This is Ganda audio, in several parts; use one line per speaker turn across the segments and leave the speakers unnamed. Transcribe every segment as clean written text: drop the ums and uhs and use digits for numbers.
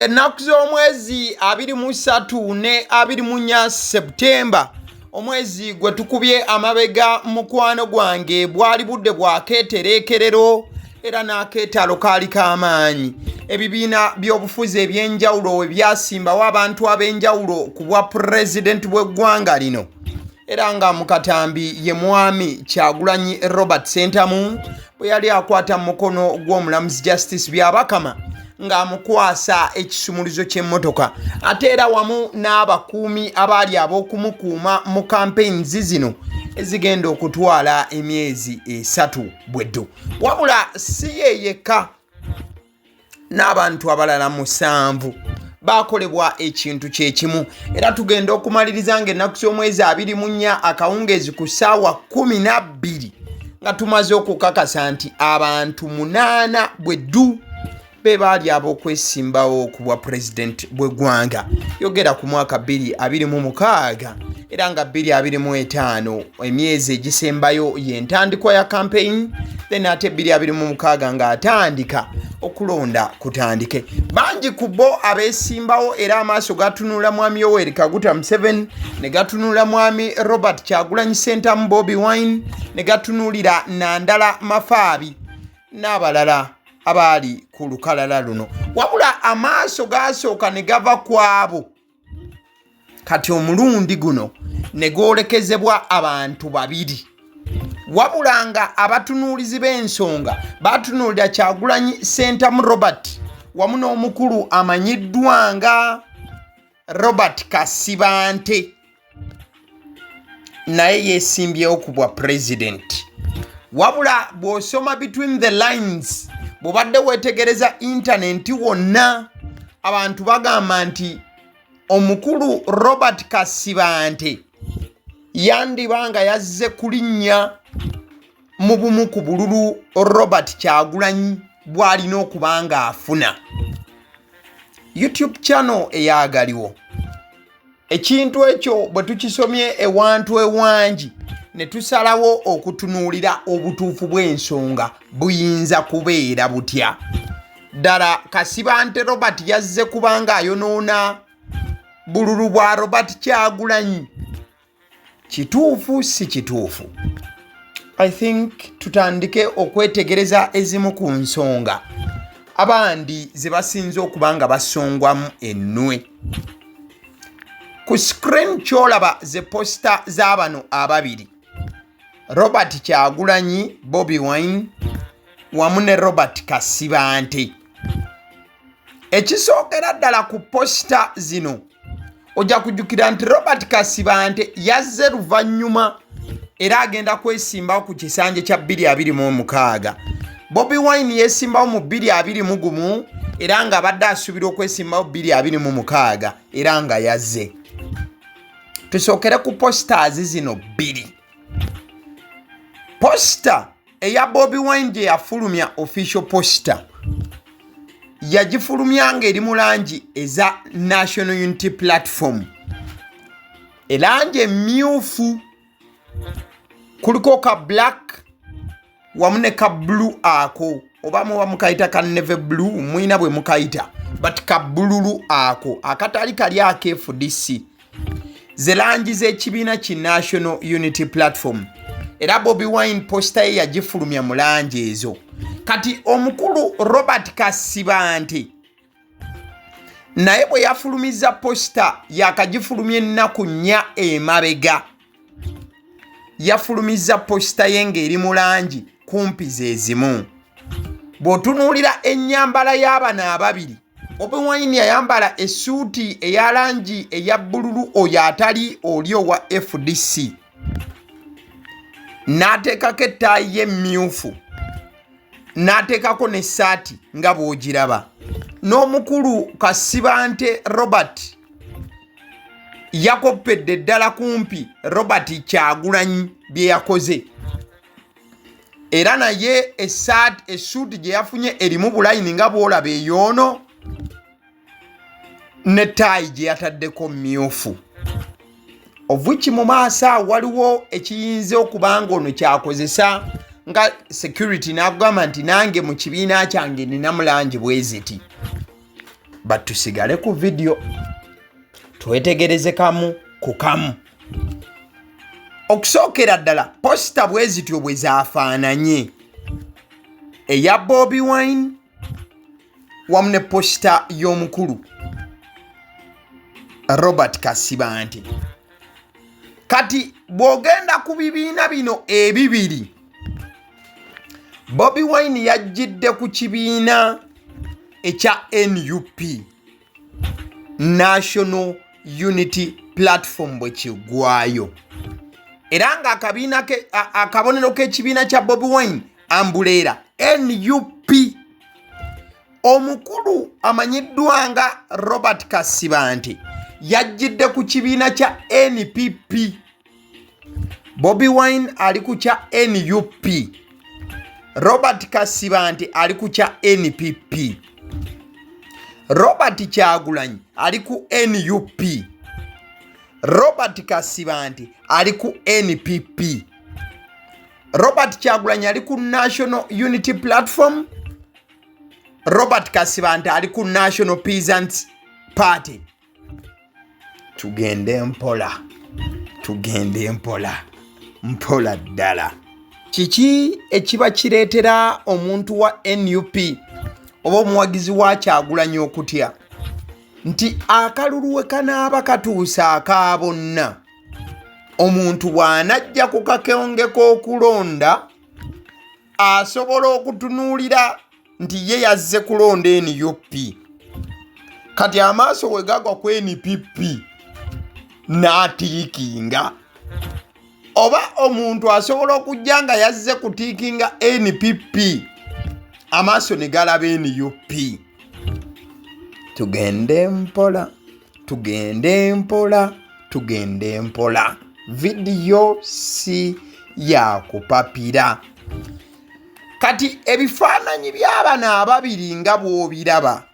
Ennaku z'omwezi 23 ne 24 Septemba, omwezi gwe tukubye amabega, mukwano gwange, bwali budde bwakeetereekerero era n'akeetalo kaali k'amaanyi. Ebibiina by'obufuzi eby'enjawulo we byasimbawo abantu ab'enjawulo ku bwa pulezidenti bw'eggwanga lino, era nga mu katambi ye Mwami Kyagulanyi Robert Sentamu bwe yali akwata mu mukono gw'omulamuzi Justice Byabakama ng'amukwasa ekisumuluzo ky'emmotoka, ate era wamu n'abakuumi abaali ab'okumukuuma mu campaigns zino ezigenda okutwala emyezi 3 bweddu. Wabula si ye yekka, n'abantu abalala 7 bakolebwa ekintu kyekimu. Era tugenda okumaliriza ng'ennaku z'omwezi 24 akawungeezi ku ssaawa 12 nga tumaze okukakasa nti abantu 8 bweddu be baali ab'okwesimbawo ku bwa pulezidenti bw'eggwanga. Yogera ku mwaka 2026, era nga 2025 emyezi egisembayo y'entandikwa ya campaign, then ate 2026 ng'atandika okulonda kutandike. Bangi ku bo abeesimbawo, era amaaso gatunula Mwami Yoweri Kaguta Museveni, ne gatunula Mwami Robert Kyagulanyi Sentamu Bobi Wine, ne gatunuulira Nandala Mafaabi n'abalala abaali ku lukalala luno. Wabula amaaso gasooka ne gava ku abo, kati omulundi guno ne goolekezebwa abantu babiri. Wabula nga abatunuulizi b'ensonga batunuulira Kyagulanyi Sentamu Robert wamu n'omukulu amanyiddwa nga Robert Kasibante, naye yeesimbyewo ku bwa pulezidenti. Wabula bw'osoma between the lines, bw'obadde weetegereza intaneti wonna, abantu bagamba nti omukulu Robert Kasibante yandiba nga yazze kulinnya mu bumu ku bululu Robert Kyagulanyi bw'alina okuba nga afuna. YouTube channel eyagaliwo ekintu ekyo bwe tukisomye ewantu ewangi, ne tusalawo okutunuulira obutuufu bw'ensonga buyinza kubeera butya. Ddala Kasibante Robert yazze kubanga ayonoona bululu bwa Robert Kyagulanyi? Kituufu, si kituufu? I think tutandike okwetegereza ezimu ku nsonga abandi ze basinze okuba nga basongwamu ennwe. Ku screen kyolaba ze poster z'abano ababiri, Robert Kyagulanyi Bobi Wine wamu ne Robert Kasibante. Ekisookera ddala ku poster zino, ojja kujjukira nti Robert Kasibante yazze luvannyuma era agenda kwesimbawo ku kisanja kya 2026. Bobi Wine yeesimbawo mu 2021, era nga abadde asuubira okwesimbawo 2026, era nga yazze. Tusookere ku posters zino bbiri. Poster eya Bobi Wine gye yafulumya, official poster, yagifulumya ng'eri mu langi eza National Unity Platform, elangi emyufu, kuliko ka black wamu ne ka blue ako, oba muba mukayita ka navy blue, mwina bwe mukayita, but ka bululu ako akatali kali aka FDC, ze langi z'ekibiina ki National Unity Platform. Era Bobi Wine poster ye yagifulumya mu langi ezo. Kati omukulu Robert Kasibante naye bwe yafulumiza poster, yakagifulumya ennaku 4 emabega, yafulumiza poster ye ng'eri mu langi kumpi ze zimu. Bw'otunuulira ennyambala y'abano ababiri, Bobi Wine yayambala essuuti eya langi eya bbululu, oyo atali oli owa FDC, n'ateekako ettaayi ye emmyufu, n'ateekako n'essaati nga bw'ogiraba. N'omukulu Kasibante Robert yakoppedde ddala kumpi Robert Kyagulanyi bye yakoze, era naye essaati, essuuti gye yafunye erimu bulayini nga bw'olaba eyoono, ne ttaayi gye yataddeko myufu. Ovuki mu maaso awo waliwo ekiyinza okuba nga ono kyakozesa nga security, n'agamba nti nange mu kibiina kyange ninamu langi bwe ziti. But tusigale ku vidiyo twetegereze kamu ku kamu. Okusookera ddala, poster bwe zityo bwe zaafaananye, eya Bobi Wine wamu ne poster y'omukulu Robert Kasibante. Kati bw'ogenda ku bibiina bino ebibiri, Bobi Wine yajjidde ku kibiina ekya NUP, National Unity Platform bwe kiggwayo, era nga akabiina ke, akabonero k'ekibiina kya Bobi Wine umbrella NUP. Omukulu amanyiddwa nga Robert Kasibante yajjidde ku kibiina kya NPP. Bobi Wine ali ku kya NUP, Robert Kasibante ali ku kya NPP. Robert Kyagulanyi ali ku NUP, Robert Kasibante ali ku NPP. Robert Kyagulanyi ali ku National Unity Platform, Robert Kasibante ali ku National Peasants Party. Tugende mpola, tugende mpola mpola ddala. Kiki ekiba kireetera omuntu wa NUP oba omuwagizi wa Kyagulanyi okutya nti akalulu we kanaaba katuusa aka bonna, omuntu bw'anajja ku kakonge k'okulonda asobola okutunuulira nti ye yazze kulonda NUP, kati amaaso we gagwa ku NPP n'atiikinga? Oba omuntu asobola okujja nga yazze kutiikinga NPP, amaaso ne galaba NUP? Tugende mpola, tugende mpola, tugende mpola. Vidiyo si yakupapira. Kati ebifaananyi by'abano ababiri nga bw'obiraba,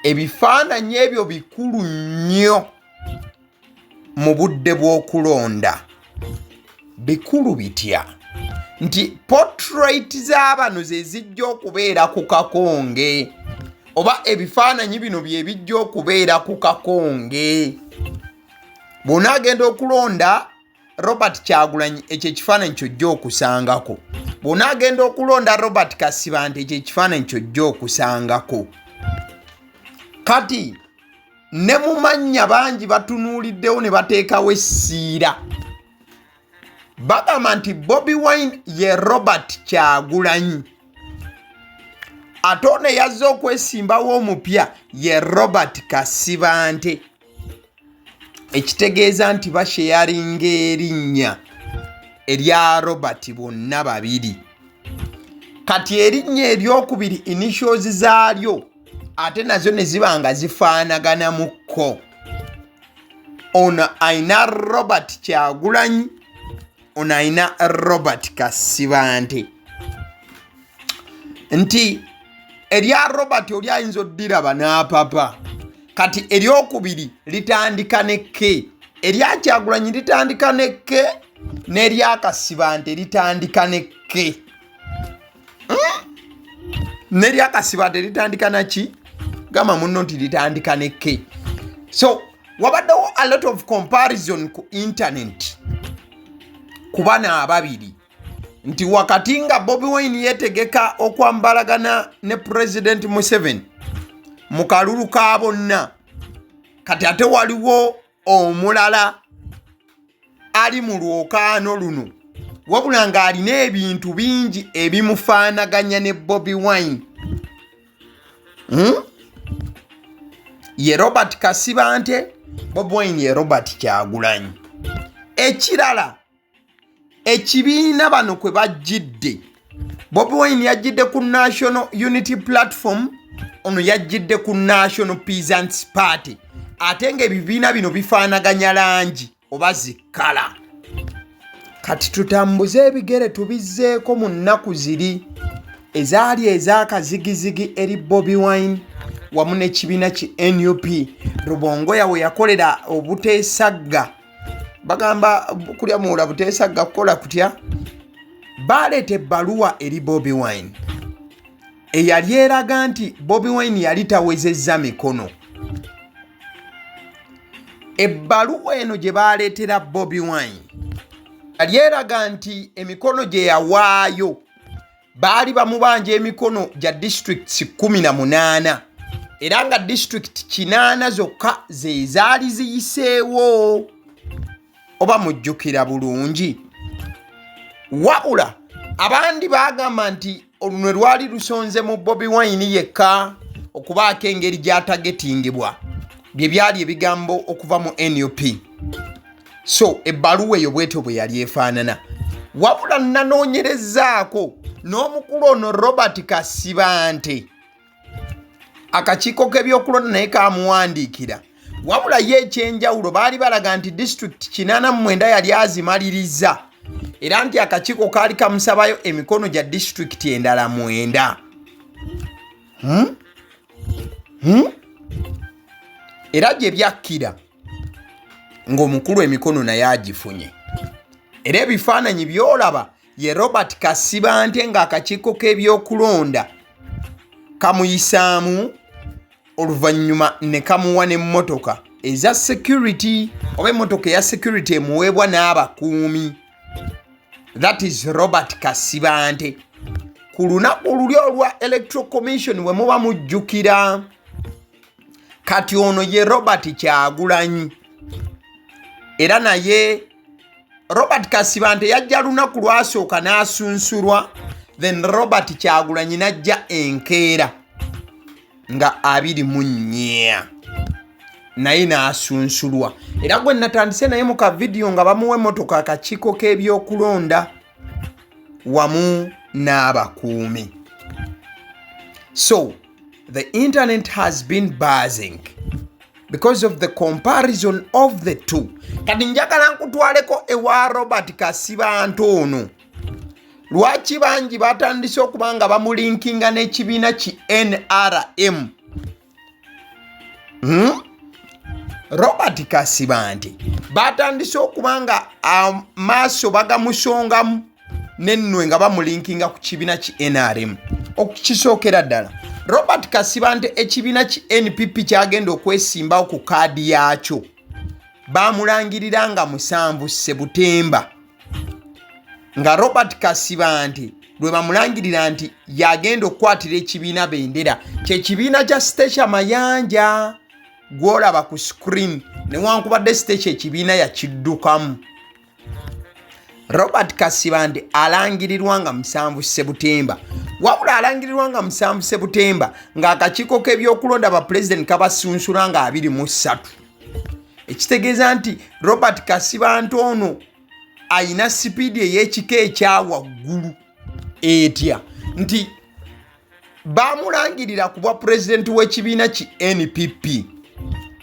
ebifaananyi ebyo bikulu nnyo mu budde bw'okulonda. Bikulu bitya? Nti portrait z'abano ze zijja okubeera ku kakonge, oba ebifaananyi bino bye bijja okubeera ku kakonge. Bw'onaagenda okulonda Robert Kyagulanyi, ekyo ekifaananyi kyojja okusangako. Bw'onaagenda okulonda Robert Kasibante, ekyo ekifaananyi kyojja okusangako. Kati ne mu mannya bangi batunuuliddewo ne bateekawo essiira, bagamba nti Bobi Wine ye Robert Kyagulanyi, ate ono eyazze okwesimbawo omupya ye Robert Kasibante, ekitegeeza nti basheyaringa erinnya erya Robert bonna babiri. Kati erinnya eryokubiri, initials zaalyo ate nazo ne ziba nga zifaanaganamukko. Ono ayina Robert Kyagulanyi, ono ayina Robert Kasibante. Nti erya Robert oli ayinza oddiraba n'apapa. Kati eryokubiri litandika ne K, erya Kyagulanyi litandika ne K, n'erya Kasibante litandika ne K. N'erya Kasibante litandika naki? Gamba muno nti litandika ne K. So wabaddewo a lot of comparison ku internet ku bano ababiri, nti wakati nga Bobi Wine yeetegeka okwambalagana ne President Museveni mu kalulu ka bonna, kati ate waliwo omulala ali mu lwokaano luno, wabula ng'alina ebintu bingi ebimufaanaganya ne Bobi Wine, Ye Robert Kasibante, Bobi Wine ye Robert Kyagulanyi. Ekirala, ekibiina bano kwe bajjidde, Bobi Wine yajjidde ku National Unity Platform, ono yajjidde ku National Peasants Party, ate ng'ebibiina bino bifaanaganya langi oba zikkala. Kati tutambuze ebigere tubizzeeko mu nnaku ziri ezaali ez'akazigizigi eri Bobi Wine wamu n'ekibiina ki NUP. Rubongoya we yakolera obuteesagga, bagamba kulya muwula buteesagga kukola kutya, baleeta ebbaluwa eri Bobi Wine. Eyali eraga nti Bobi Wine yali tawezezza mikono. Ebbaluwa eno gye baaleetera Bobi Wine yali eraga nti emikono gye yawaayo baali bamubanja emikono gya disitulikiti 18, era nga disitulikiti 8 zokka ze zaali ziyiseewo, oba mujjukira bulungi. Wabula abandi baagamba nti olunwe lwali lusonze mu Bobi Wine yekka okubaako engeri gy'atagetingibwa, bye byali ebigambo okuva mu NUP. So ebbaluwa eyo bwetyo bwe yali efaanana. Wabula nanoonyerezaako n'omukulu ono Robert Kasibante, akakiiko k'ebyokulonda naye kamuwandiikira. Wabula ye ekyenjawulo baali balaga nti disitulikiti 89 yali azimaliriza, era nti akakiiko kaali kamusabayo emikono gya disitulikiti endala 9. Era gye byakkira ng'omukulu emikono naye agifunye. Era ebifaananyi by'olaba ye Robert Kasibante ng'akakiiko k'ebyokulonda kamuyisaamu, oluvannyuma ne kamuwa n'emmotoka eza security, oba emmotoka eya security emuweebwa n'abakuumi. That is Robert Kasibante ku lunaku luli olwa Electoral Commission, we muba mujjukira. Kati ono ye Robert Kyagulanyi, era naye Robert Kasibante yajja lunaku lwasooka n'asunsulwa, then Robert Kyagulanyi n'ajja enkeera nga 24 naye n'asunsulwa. Era gwe natandise naye mu kavidiyo nga bamuwa emmotoka akakiiko k'ebyokulonda wamu n'abakuumi. So the internet has been buzzing because of the comparison of the two. Kati njagala nkutwaleko ewa Robert Kasibante ono. Lwaki bangi batandise okuba nga bamulinkinga n'ekibiina ki NRM? Robert Kasibante batandise okuba nga amaaso bagamusongamu nennwe nga bamulinkinga ku kibiina ki NRM. Okukisookera ddala, Robert Kasibante ekibiina ki NPP kyagenda okwesimbawo ku kaadi yaakyo bamulangirira nga 7 Sebutemba, nga Robert Kasibante lwe bamulangirira nti yagenda okukwatira ekibiina bendera, kyekibiina kya Stecia Mayanja gw'olaba ku screen, newankubadde Stecia ekibiina yakiddukamu. Robert Kasibante alangirirwa nga 7 Sebutemba. Wabula alangirirwa nga 7 Sebutemba ng'akakiiko k'ebyokulonda ba pulezidenti kabasunsula nga 23, ekitegeeza nti Robert Kasibante ono ayina sipiidi ey'ekika ekya waggulu. Etya nti bamulangirira ku bwa pulezidenti w'ekibiina ki NPP,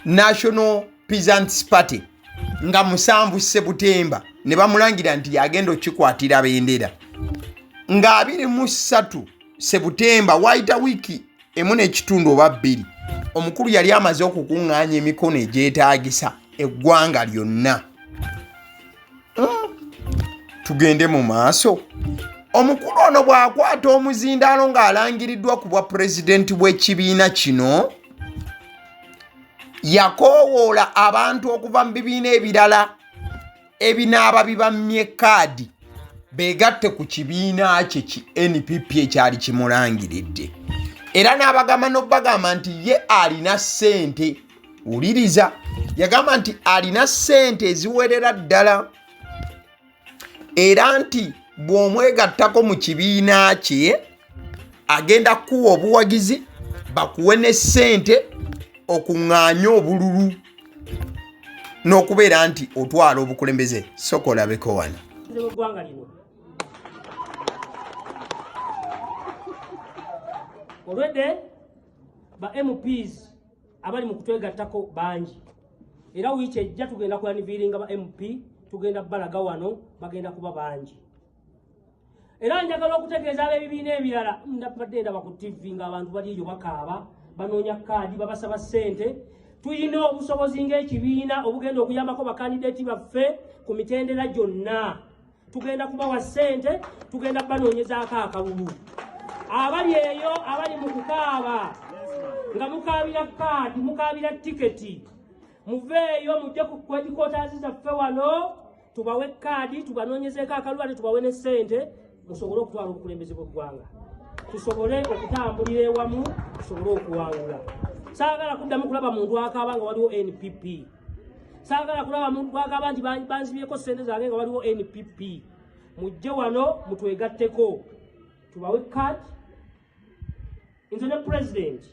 National Peasants Party, nga 7 Sebutemba, ne bamulangira nti yagenda okukikwatira bendera nga 23 Sebutemba. Waayita wiiki emu n'ekitundu oba 2, omukulu yali amaze okukuŋŋaanya emikono egyetaagisa eggwanga lyonna. Tugende mu maaso. Omukulu ono bw'akwata omuzindaalo ng'alangiriddwa ku bwa pulezidenti bw'ekibiina kino, yakoowoola abantu okuva mu bibiina ebirala ebinaaba bibammye kaadi beegatte ku kibiina kye ki NPP ekyali kimulangiridde, era n'abagamba n'obagamba nti ye alina ssente. Wuliriza, yagamba nti alina ssente eziwerera ddala, era nti bw'omwegattako mu kibiina kye agenda kukuwa obuwagizi, bakuwe ne ssente okuŋŋaanya obululu n'okubeera nti otwala obukulembeze. Soka olabeko wano.
Eggwanga lino olwedde ba MPs abali mu kutwegattako bangi, era wiiki ejja tugenda kuunveilinga ba MP, tugenda balaga wano, bagenda kuba bangi. Era njagala okutegeeza ab'ebibiina ebirala, ndabadde ndaba ku TV ng'abantu bali eyo bakaaba, banoonya kaadi, babasaba ssente. Tulina obusobozi ng'ekibiina obugenda okuyambako bakandideeti baffe ku mitendera gyonna. Tugenda kubawa ssente, tugenda banoonyezaako akalulu. Abali eyo abali mu kukaaba nga mukaabira kaadi, mukaabira tiketi, muveeyo mujje ku headquarters zaffe wano tubawe kaadi, tubanoonyezeeko akalulu, ate tubawe ne ssente musobole okutwala obukulembeze bw'eggwanga, tusobole okutambulira ewamu, tusobole okuwangula. Saagala kuddamu kulaba muntu akaaba nga waliwo NPP. Saagala kulaba muntu akaaba nti banzibyeko ssente zange nga waliwo NPP. Mujje wano mutwegatteko, tubawe kaadi. Nze ne pulezidenti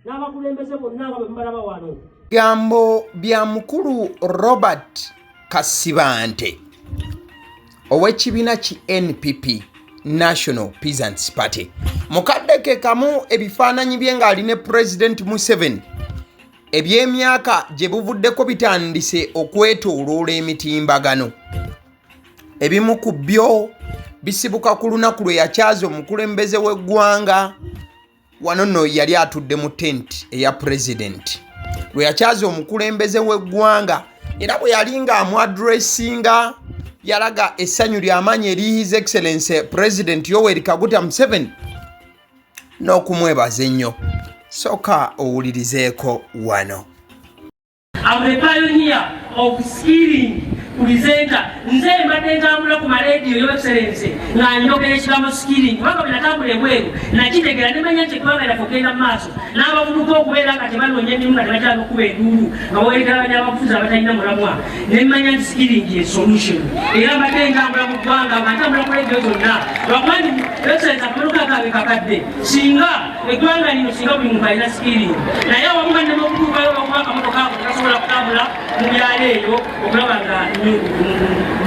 n'abakulembeze bonna nga bwe mubalaba wano.
Bigambo bya mukulu Robert Kasibante ow'ekibiina ki NPP, National Peasants Party. Mukadde ke kamu ebifaananyi bye ng'ali ne President Museveni eby'emyaka gye buvuddeko bitandise okwetooloola emitimbagano. Ebimu ku byo bisibuka ku lunaku lwe yakyaza omukulembeze w'eggwanga. Wano nno yali atudde mu tent eya pulezidenti lwe yakyaza omukulembeze w'eggwanga, era bwe yali ng'amuaddressinga yalaga essanyu ly'amaanyi eri His Excellence President Yoweri Kaguta Museveni n'okumwebaza ennyo. Sooka owulirizeeko wano.
I'm the pioneer of skilling presenter. Nze mbadde ntambula ku marediyo, Your Excellence, nga njogera ekigambo skilling, kubanga bwe natambula ebweru nakitegeera ne manya nti eggwanga lyaffe okugenda mu maaso n'abavubuka okubeera nga tebanoonya emirimu, nga tebakyala okuba enduulu nga bawerekera bannabyabufuzi abatalina mulamwa, ne mmanya nti skilling ye solution. Era mbadde ntambula mu ggwanga nga ntambula ku rediyo zonna, lwakuba nti, Excellence, akamotoka kange kakadde. Singa eggwanga lino, singa buli muntu alina skilling, naye awamu bannema okutuukayo olwokuba akamotoka ako tekasobola kutambula mu byalo eyo okulaba nga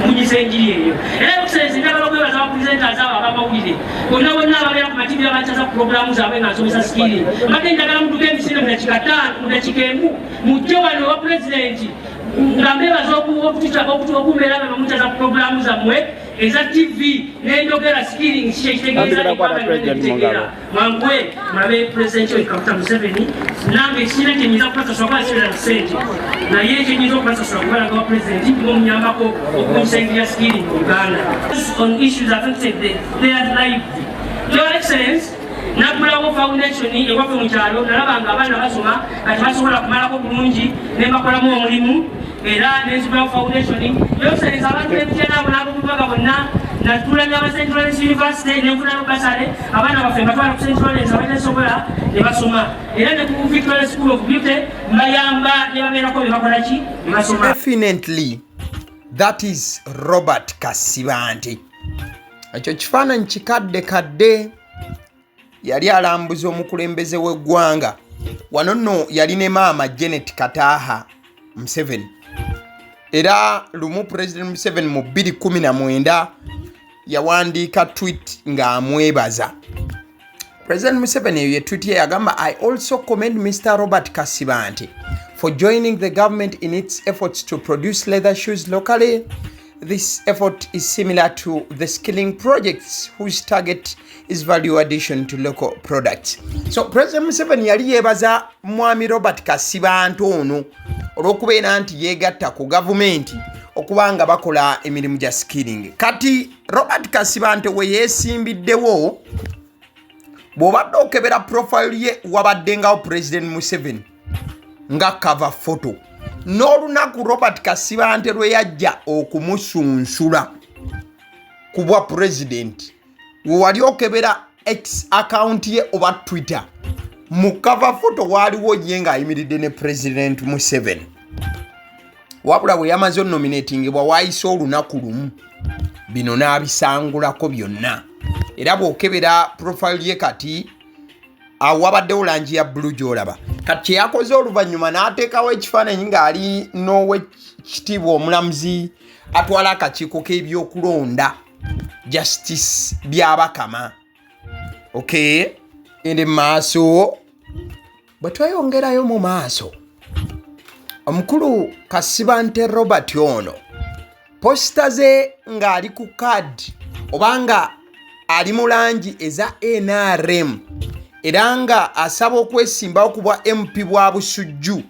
munyisa enjiri eyo. Era, Excellence, njagala okwebaza abapresenters abo abamawulire bonna bonna ababeera ku mativi abakyaza ku puroguramu zaabwe nga nsomesa skilling. Mbadde njagala mutuke emisinde mu dakika 5, mu dakika 1, mujje wano ewa pulezidenti nga mbebaza okumbeera nga mukyaza ku puroguramu zammwe eza TV n'enjogera skilling kyekitegeeza eggwanga. Mwanguwe mulabe Pulezidenti we Kaguta Museveni. Nange kirina kyenyinza kubasasula kuba sibera na ssente, naye kyenyinza okubasasula kubalaga wa pulezidenti ng'omunyambako okubunyisa engeri ya skilling mu Uganda on issues affected their life. Your Excellence, naggulawo foundation ewaffe mu kyalo. Nalaba nga abaana basoma nga tebasobola kumalako bulungi, ne mbakolamu omulimu era nenzigulawo foundation. Your Excellence, abantu b'eMityana abo n'abomubaga bonna natuula n'aba St Lawrence University nenfunayo bursary. Abaana baffe mbatwala ku St Lawrence abatasobola ne basoma, era ne ku Victoria School of Beauty mbayamba ne babeerako bye bakola ki, ne basoma.
Definitely, that is Robert Kasibante. Ekyo kifaananyi kikadde kadde, yali alambuza omukulembeze w'eggwanga. Wano nno yali ne maama Janet Kataaha Museveni. Era lumu President Museveni mu 2019 yawandiika tweet ng'amwebaza President Museveni. Eyo ye tweet ye, yagamba, "I also commend Mr Robert Kasibante for joining the government in its efforts to produce leather shoes locally. This effort is similar to the skilling projects whose target is value addition to local products." So President Museveni yali yeebaza mwami Robert Kasibante ono olw'okubeera nti yeegatta ku gavumenti okuba nga bakola emirimu gya skilling. Kati Robert Kasibante we yeesimbiddewo, bw'obadde okebera profile ye, wabaddengawo President Museveni nga cover photo. N'olunaku Robert Kasibante lwe yajja okumusunsula ku bwa pulezidenti, we wali okebera X account ye oba Twitter, mu cover photo waaliwo ye ng'ayimiridde ne President Museveni. Wabula bwe yamaze onominatingibwa, waayise olunaku lumu, bino n'abisangulako byonna. Era bw'okebera profile ye kati awo wabaddewo langi ya bbulu gy'olaba. Kati kyeyakoze oluvannyuma, n'ateekawo ekifaananyi ng'ali n'owekitiibwa omulamuzi atwala akakiiko k'ebyokulonda, Justice Byabakama. Okay, gende mu maaso. Bwe tweyongerayo mu maaso, omukulu Kasibante Robert ono poster ze ng'ali ku kaadi oba nga ali mu langi eza NRM, era nga asaba okwesimbawo ku bwa MP bwa Busujju,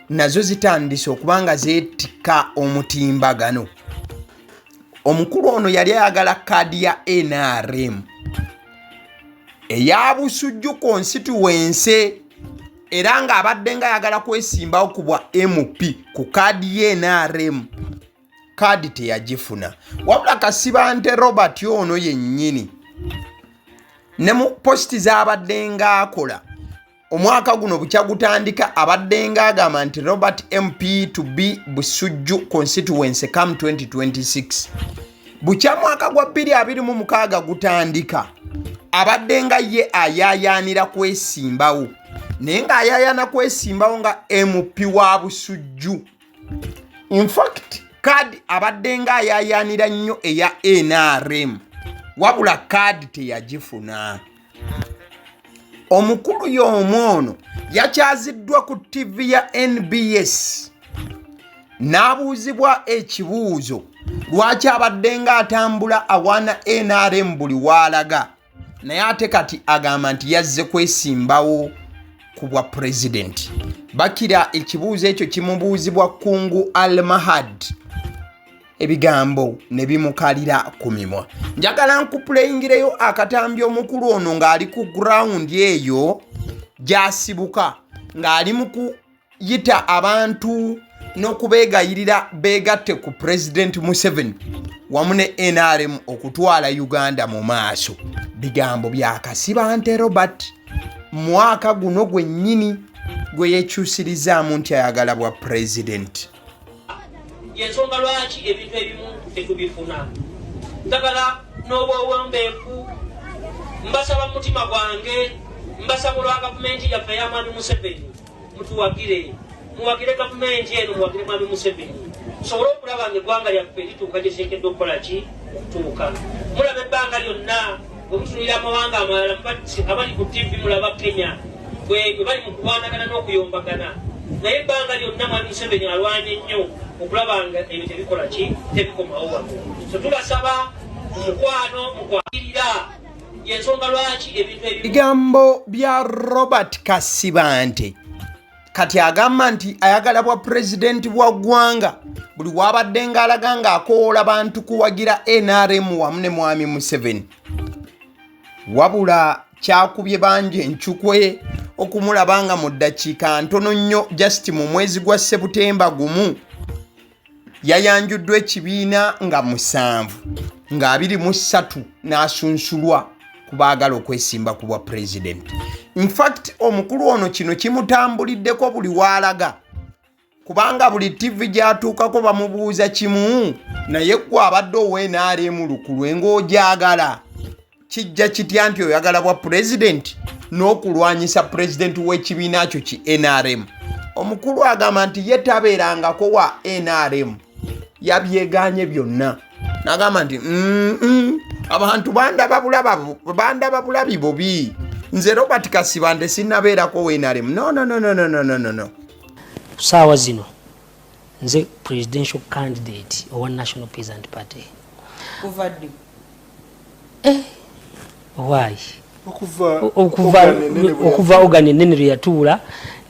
nazo zitandise okuba nga zeetikka omutimbagano. Omukulu ono yali ayagala kaadi ya NRM. Eya Busujju constituency, era ng'abadde nga ayagala kwesimbawo ku bwa MP ku kaadi ye NRM, kaadi teyagifuna. Wabula Kasibante Robert ono yennyini ne mu positi z'abadde ng'akola omwaka guno bukya gutandika, abadde ng'agamba nti Robert MP to be Busujju constituency come 2026. Bukya mwaka gwa 2026 gutandika, abadde nga ye ayaayaanira kwesimbawo, naye ng'ayaayaana kwesimbawo nga MP wa Busujju. Infact kaadi abadde nga ayaayaanira nnyo eya NRM, wabula kaadi teyagifuna. Omukulu y'omu ono yakyaziddwa ku ttivi ya NBS n'abuuzibwa ekibuuzo lwaki abadde ng'atambula awaana NRM buli waalaga, naye ate kati agamba nti yazze kwesimbawo ku bwa pulezidenti. Bakira ekibuuzo ekyo kimubuuzibwa Kungu Al Mahad, ebigambo ne bimukalira ku mimwa. Njagala nkupuleyingireyo akatambi omukulu ono ng'ali ku gurawundi eyo gy'asibuka, ng'ali mu kuyita abantu n'okubeegayirira beegatte ku Pulezidenti Museveni wamu ne NRM okutwala Uganda mu maaso. Bigambo bya Kasibante Robert mwaka guno gwennyini gwe yekyusirizaamu nti ayagala bwa pulezidenti.
Yensonga lwaki ebintu ebimu tetubifuna. Njagala n'obwowombeefu mbasaba mu mutima gwange, mbasaba olwa gavumenti yaffe eya Mwami Museveni, mutuwagire, muwagire gavumenti eno, muwagire Mwami Museveni, tusobole okulaba nga eggwanga lyaffe lituuka gye liteekeddwa okukola ki okutuuka. Mulaba ebbanga lyonna bwe mutunulira amawanga amalala, abali ku ttivi mulaba Kenya bwe bali mu kulwanagana n'okuyombagana, naye ebbanga lyonna Mwami Museveni alwanye nnyo okulaba nga ebyo tebikola ki, tebikomawo wano. So tubasaba mu mukwano mukwagirira, yensonga lwaki ebintu ebimu.
Bigambo bya Robert Kasibante kati agamba nti ayagala bwa pulezidenti bwa ggwanga, buli wabadde ng'alaga ng'akowoola bantu kuwagira NRM wamu ne Mwami Museveni. Wabula kyakubye bangi encukwe okumulaba nga mu ddakiika ntono nnyo, just mu mwezi gwa Sebutemba gumu, yayanjuddwa ekibiina nga 7 nga 23 n'asunsulwa ku baagala okwesimba ku bwa pulezidenti. Infact omukulu ono kino kimutambuliddeko buli waalaga, kubanga buli ttivi gy'atuukako bamubuuza kimu: naye gwe abadde owa NRM lukulwe ng'ogyagala, kijja kitya nti oyagala bwa pulezidenti n'okulwanyisa pulezidenti w'ekibiina kyo ki NRM? Omukulu agamba nti ye tabeerangako wa NRM, yabyeganye byonna, n'agamba nti abantu bandaba bulabi bubi, nze Robert Kasibante sinnabeerako wa NRM. No, no, no, no, no, no, no, no.
Saawa zino nze presidential candidate owa National Peasant Party.
Kuva ddi?
Why?
Okuva
okuva
organ enene bwe
okuva organ enene lwe yatuula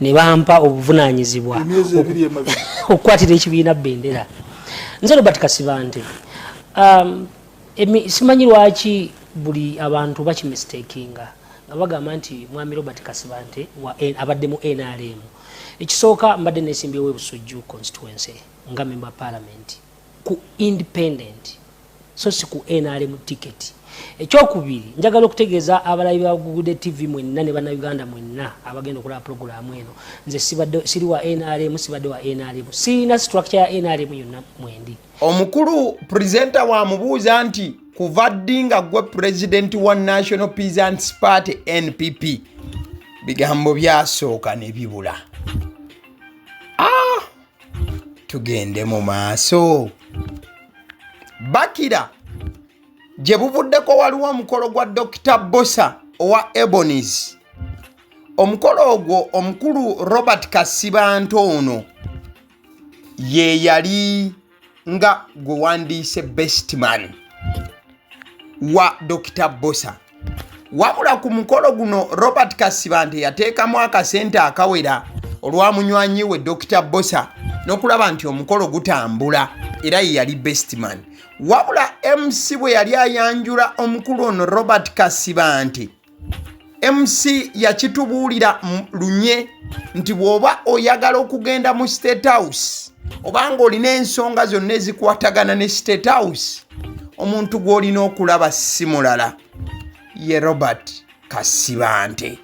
ne bampa obuvunanyizibwa
Emyezi 2 emabega.
okukwatira ekibiina bendera. Nze Robert Kasibante. Simanyi lwaki buli abantu bakimistakinga nga bagamba nti Mwami Robert Kasibante abadde mu NRM. Ekisooka, mbadde nesimbyewo Ebusujju constituency nga member parliament ku independent, so si ku NRM ticket. Ekyokubiri, njagala okutegeeza abalabi ba Gugude TV mwenna ne Bannayuganda mwenna abagenda okulaba pulogulaamu eno, nze siri wa NRM, sibadde wa NRM, sirina structure ya NRM yonna mwendi.
Omukulu presenter wamubuuza nti kuva ddi nga gwe pulezidenti wa National Peasants Party, NPP? Bigambo byasooka ne bibula. Tugende mu maaso. Bakira gye buvuddeko waliwo omukolo gwa Dr Bosa owa Ebonies. Omukolo ogwo omukulu Robert Kasibante ono ye yali nga gwe wandiise bestman wa Dr Bosa. Wabula ku mukolo guno Robert Kasibante yateekamu akasente akawera olwa munywanyi we Dr Bosa n'okulaba nti omukolo gutambula, era ye yali bestman. Wabula MC bwe yali ayanjula omukulu ono Robert Kasibante, MC yakitubuulira lunye nti bw'oba oyagala okugenda mu State House obanga olina ensonga zonna ezikwatagana ne State House, omuntu gw'olina okulaba si mulala ye Robert Kasibante.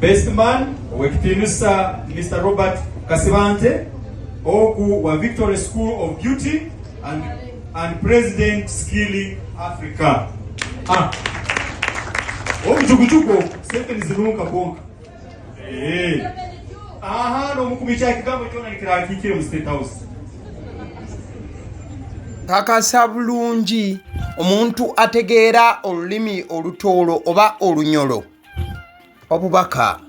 Best man owekitiinisa Mr Robert Kasibante, ogu wa Victory School of Beauty and President Skilling Africa. Omujugujugu sente nizirunka konka. Aha, n'omukubi kya kigambo kyona nikirakiikire mu State House.
Kakasa bulungi omuntu ategeera olulimi olutoolo oba olunyolo. Obubaka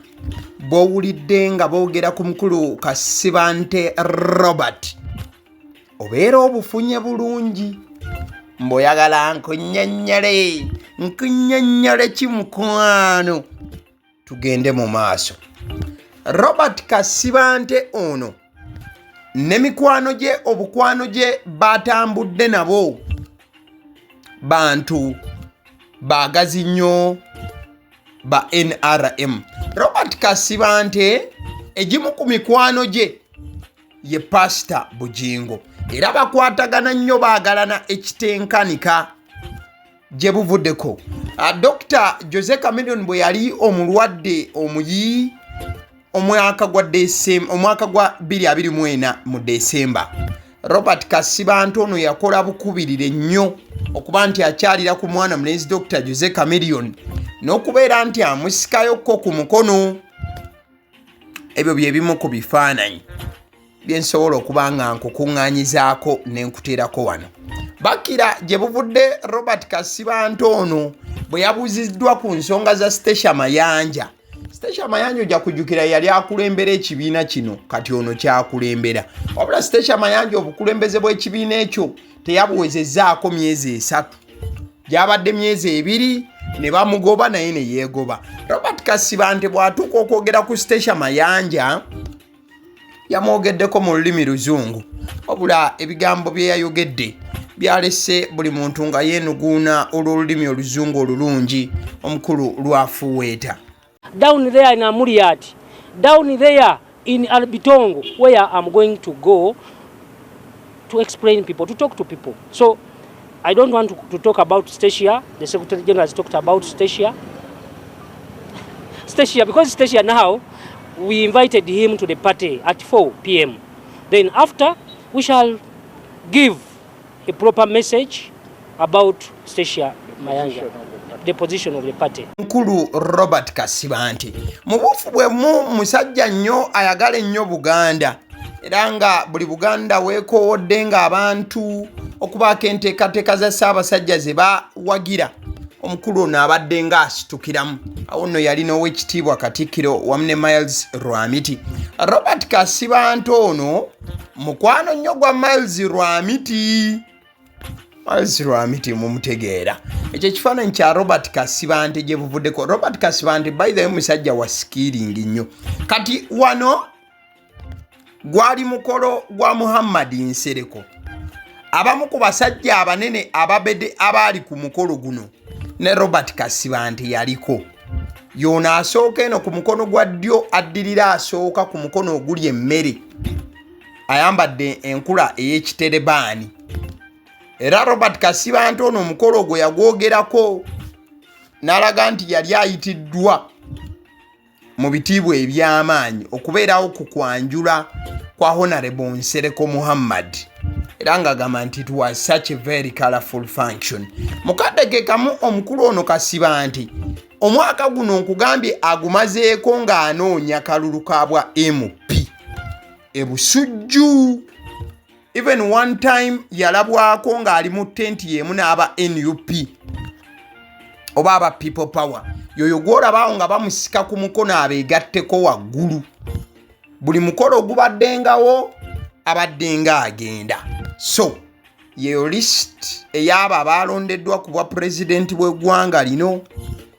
bw'owulidde nga boogera ku mukulu Kasibante Robert obeera obufunye bulungi. Mbw'oyagala nkunnyonnyole, nkunnyonnyole ki mukwano? Tugende mu maaso. Robert Kasibante ono ne mikwano gye, obukwano gye batambudde nabo bantu baagazi nnyo ba NRM. Robert Kasibante egimu ku mikwano gye ye Pasita Bugingo, era bakwatagana nnyo, baagalana ekitenkanika. Gye buvuddeko Dr Jose Chameleone bwe yali omulwadde omuyi omwaka gwa 2024 mu Desemba, Robert Kasibante ono yakola bukubirire nnyo okuba nti akyalira ku mwana mulenzi Dr Jose Chameleone n'okubeera nti amusikayokko ku mukono. Ebyo bye bimu ku bifaananyi bye nsobola okuba nga nkukuŋŋaanyizaako ne nkuteerako wano. Bakira gye buvudde Robert Kasibante ono bwe yabuuziddwa ku nsonga za Stecia Mayanja. Stecia Mayanja ojja kujjukira yali akulembera ekibiina kino, kati ono kyakulembera. Wabula Stecia Mayanja obukulembeze bw'ekibiina ekyo teyabuwezezzaako myezi 3, gyabadde myezi 2 ne bamugoba, naye ne yeegoba. Robert Kasibante bw'atuuka okwogera ku Stecia Mayanja yamwogeddeko mu lulimi luzungu, wabula ebigambo bye yayogedde byalese buli muntu nga yeenuguuna olw'olulimi oluzungu olulungi omukulu lwafuweeta.
Down there in Amuriat, down there in Albitongo, where I'm going to go to explain people, to talk to people. So I don't want to talk about Stecia. The Secretary General has talked about Stecia. Stecia, because Stecia now, we invited him to the party at 4 p.m. Then after, we shall give a proper message about Stecia Mayanja, the position of the party.
Mukulu Robert Kasibante mu buufu bwemu musajja nnyo ayagala ennyo Buganda, era nga buli Buganda weekoowodde ng'abantu okubaako enteekateeka za Ssaabasajja ze bawagira, omukulu ono abadde ng'asitukiramu. Awo nno yali n'Owekitiibwa Katikkiro wamu ne Miles Rwamiti. Robert Kasibante ono mukwano nnyo gwa Miles Rwamiti. Miles Rwamiti mumutegeera. Ekyo ekifaananyi kya Robert Kasibante gye buvuddeko. Robert Kasibante, by the way, musajja wa skilling nnyo. Kati wano gwali mukolo gwa Muhammad Nsereko. Abamu ku basajja abanene ababedde abaali ku mukolo guno ne Robert Kasibante yaliko. Yono asooka eno ku mukono gwa ddyo, addirira asooka ku mukono oguli emmere, ayambadde enkula ey'ekiterebaani. Era Robert Kasibante ono omukolo ogwo yagwogerako n'alaga nti yali ayitiddwa mu bitiibwa eby'amaanyi okubeerawo ku kwanjula kwa Honorable Nsereko Muhammad, era ng'agamba nti it was such a very colorful function. Mukadde ke kamu omukulu ono Kasibante omwaka guno nkugambye agumazeeko ng'anoonya kalulu ka bwa MP ebusujju. Even one time yalabwako ng'ali mu tenti y'emu n'aba NUP oba aba People Power. Yoyo gw'olabaawo nga bamusika ku mukono abeegatteko waggulu. Buli mukolo ogubaddengawo abadde nga agenda. So yeyo list ey'abo abalondeddwa ku bwa pulezidenti bw'eggwanga lino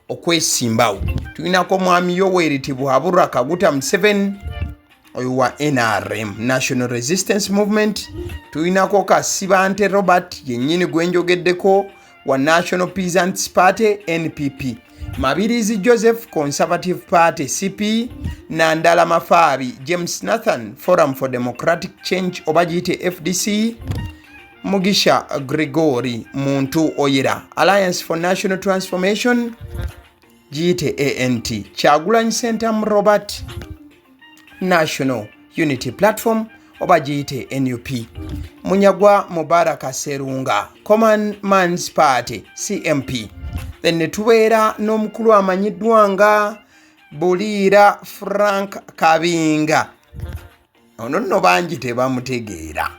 okwesimbawo. Tulinako Mwami Yoweri Tibuhaburwa Kaguta Museveni, oyo wa NRM, National Resistance Movement. Tulinako Kasibante Robert yennyini gwenjogeddeko. wa National Peasants Party NPP, Mabirizi Joseph Conservative Party CP, Nandala Mafaabi James Nathan Forum for Democratic Change oba giyite FDC, Mugisha Gregory Muntu Oyera Alliance for National Transformation giyite ANT, Kyagulanyi Ssentamu Robert National Unity Platform oba giyite NUP, Munyagwa Mubaraka Serunga Common Man's Party CMP. Then ne tubeera n'omukulu amanyiddwa nga Buliira Frank Kabinga. Ono nno bangi tebamutegeera,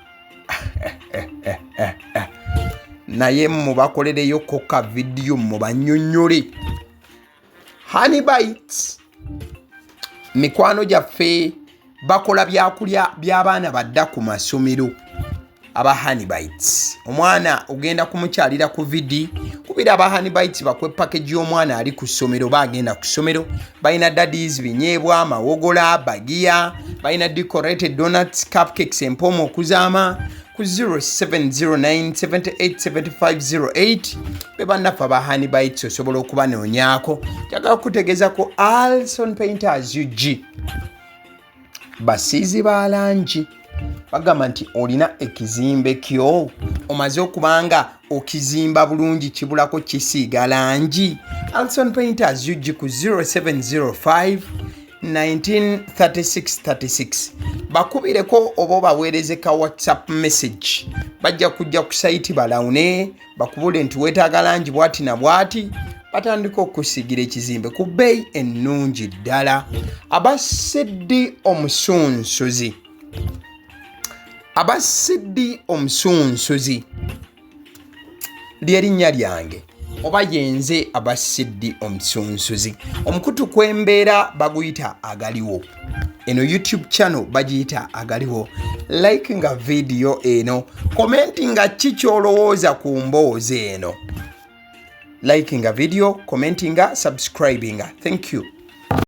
naye mubakolereyo ko ka vidiyo mubanyonyole. Honey Bites mikwano gyaffe bakola byakulya by'abaana badda ku masomero aba Honey Bites. Omwana ogenda kumukyalira ku vidi, kubira aba Honey Bites bakwe package y'omwana ali ku ssomero, bagenda ku ssomero. Balina daddies, binyeebwa, mawogola, bagiya, balina decorated donuts, cupcakes empoomu okuzaama ku 0709787508. Be bannaffe aba Honey Bites, osobola okubanoonyaako. Njagala kukutegeeza ku Alson Painters UG, basiizi ba langi. Bagamba nti olina ekizimbe kyo, omaze okuba nga okizimba bulungi, kibulako kisiiga langi. Alson Painters UG ku 0705 193636, bakubireko oba obaweereze ka WhatsApp message, bajja kujja ku sayiti balawune, bakubule nti weetaaga langi bwati na bwati, batandika okusiigira ekizimbe ku bbeeyi ennungi ddala. Abasiddi omusunsuzi, abasiddi omusunsuzi lyerinnya lyange oba yenze abasiddi omusunsuzi. Omukutu kwembeera baguyita Agaliwo, eno YouTube channel bagiyita Agaliwo. Like nga vidiyo eno, komenti nga ki kyolowooza ku mboozi eno. Likinga video, commentinga, subscribinga. Thank you.